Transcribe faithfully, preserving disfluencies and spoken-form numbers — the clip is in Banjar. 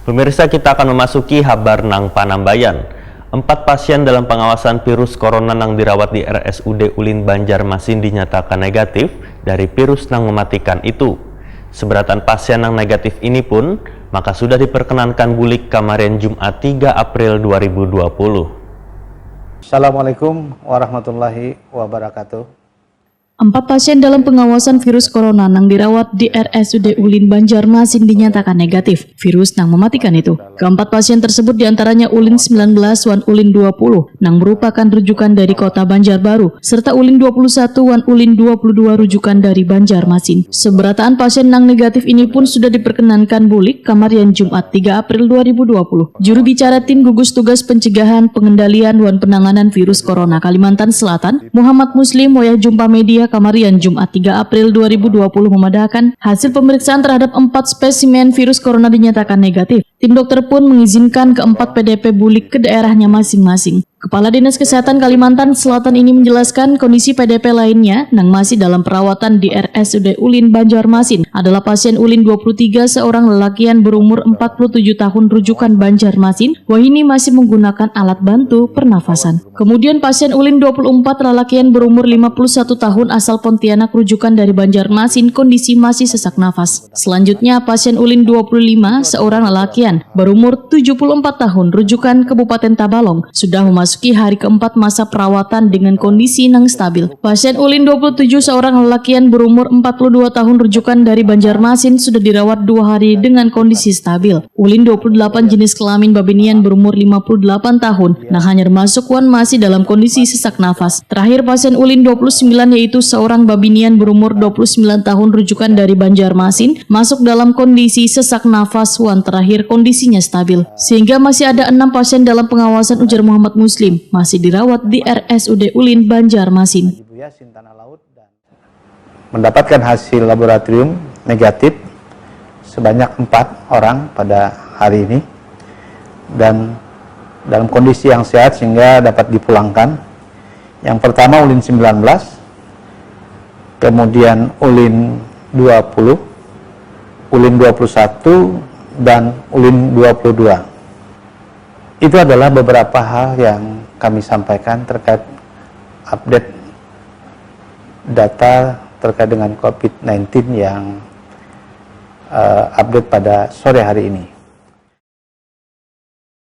Pemirsa, kita akan memasuki habar nang panambayan. Empat pasien dalam pengawasan virus corona nang dirawat di R S U D Ulin Banjarmasin dinyatakan negatif dari virus nang mematikan itu. Seberataan pasien nang negatif ini pun maka sudah diperkenankan bulik kamarian Jumat tiga April dua ribu dua puluh. Assalamualaikum warahmatullahi wabarakatuh. Empat pasien dalam pengawasan virus corona nang dirawat di R S U D Ulin Banjarmasin dinyatakan negatif virus nang mematikan itu. Keempat pasien tersebut diantaranya Ulin sembilan belas wan Ulin dua puluh nang merupakan rujukan dari kota Banjarbaru, serta Ulin dua puluh satu wan Ulin dua puluh dua rujukan dari Banjarmasin. Seberataan pasien nang negatif ini pun sudah diperkenankan bulik kamarian Jumat tiga April dua ribu dua puluh. Juru bicara tim gugus tugas pencegahan, pengendalian, wan penanganan virus corona Kalimantan Selatan, Muhammad Muslim, wayah jumpa media kamarian Jumat tiga April dua ribu dua puluh memadahakan hasil pemeriksaan terhadap empat spesimen virus corona dinyatakan negatif. Tim dokter pun mengizinkan keempat P D P bulik ke daerahnya masing-masing. Kepala Dinas Kesehatan Kalimantan Selatan ini menjelaskan kondisi P D P lainnya nang masih dalam perawatan di R S U D Ulin Banjarmasin adalah pasien Ulin dua puluh tiga, seorang lelakian berumur empat puluh tujuh tahun rujukan Banjarmasin, wahini masih menggunakan alat bantu pernafasan. Kemudian pasien Ulin dua puluh empat lalakian berumur lima puluh satu tahun asal Pontianak rujukan dari Banjarmasin kondisi masih sesak nafas. Selanjutnya pasien Ulin dua puluh lima, seorang lalakian berumur tujuh puluh empat tahun rujukan Kabupaten Tabalong sudah memasuki hari keempat masa perawatan dengan kondisi nang stabil. Pasien Ulin dua puluh tujuh, seorang lalakian berumur empat puluh dua tahun rujukan dari Banjarmasin sudah dirawat dua hari dengan kondisi stabil. Ulin dua puluh delapan jenis kelamin babinian berumur lima puluh delapan tahun nang hanyar masuk wan masih dalam kondisi sesak nafas. Terakhir pasien Ulin dua puluh sembilan yaitu seorang babinian berumur dua puluh sembilan tahun rujukan dari Banjarmasin masuk dalam kondisi sesak nafas wan terakhir kondisinya stabil. Sehingga masih ada enam pasien dalam pengawasan, ujar Muhammad Muslim, masih dirawat di R S U D Ulin Banjarmasin. Buya Sintana Laut dan mendapatkan hasil laboratorium negatif sebanyak empat orang pada hari ini dan dalam kondisi yang sehat sehingga dapat dipulangkan. Yang pertama Ulin sembilan belas, kemudian Ulin dua puluh, Ulin dua puluh satu, dan Ulin dua puluh dua. Itu adalah beberapa hal yang kami sampaikan terkait update data terkait dengan covid sembilan belas yang uh, update pada sore hari ini.